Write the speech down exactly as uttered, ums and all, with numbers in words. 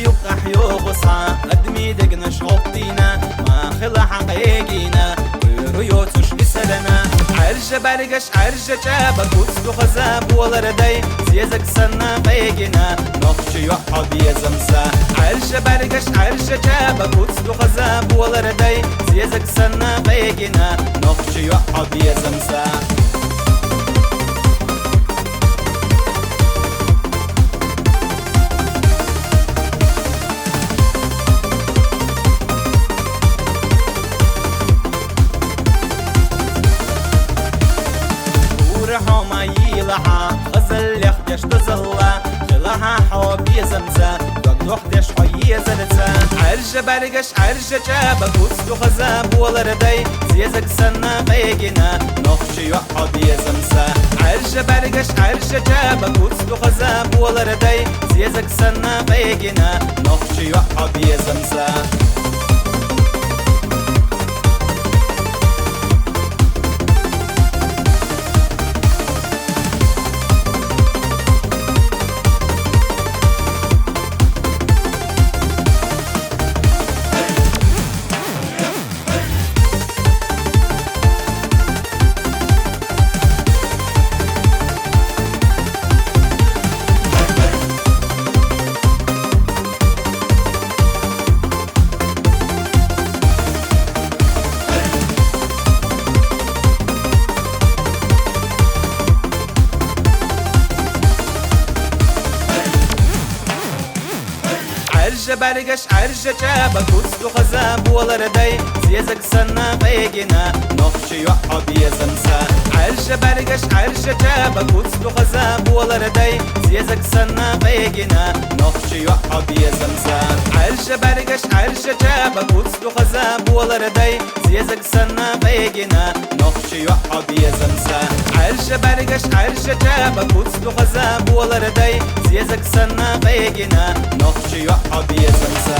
Юкъахь йогӀу схьа, адамийн дегнаш гӀовттийна, ма хила хьан къегийна, гӀуьру йоцуш висарана. Ӏаьржа бӀаргаш, Ӏаьржа чӀаба куц ду хаза болар дай, зезаг санна къегина, нохча йоӀ хьо безамса. Ӏаьржа бӀаргаш, Ӏаьржа чӀаба куц ду хаза болар дай, зезаг санна къегина, нохча йоӀ хьо безамса. Ура хьо ма йийлахьа, хазаллех деш дозалла, хилахьа хьо безамца, дог дохтеш хьо езалца. Ӏаьржа бӀаргаш, Ӏаьржа чӀаба куц ду хаза болар дай, зезаг санна къегина, нохча йоӀ хьо безамса. Ӏаьржа бӀаргаш, Ӏаьржа чӀаба куц ду хаза болар дай, зезаг санна къегина, нохча йоӀ хьо безамса. Ӏаьржа бӀаргаш, Ӏаьржа чӀаба куц ду хаза болар дай, зезаг санна къегина, нохча йоӀ хьо безамса. Ӏаьржа бӀаргаш, Ӏаьржа чӀаба куц ду хаза болар дай, зезаг санна къегина, нохча йоӀ хьо безамса. Ӏаьржа бӀаргаш, Ӏаьржа чӀаба куц ду хаза болар дай, зезаг санна къегина, нохча йоӀ хьо безамса. Ӏаьржа бӀаргаш, Ӏаьржа чӀаба куц ду хаза болар дай, зезаг санна къегина, нохча йоӀ хьо безамса.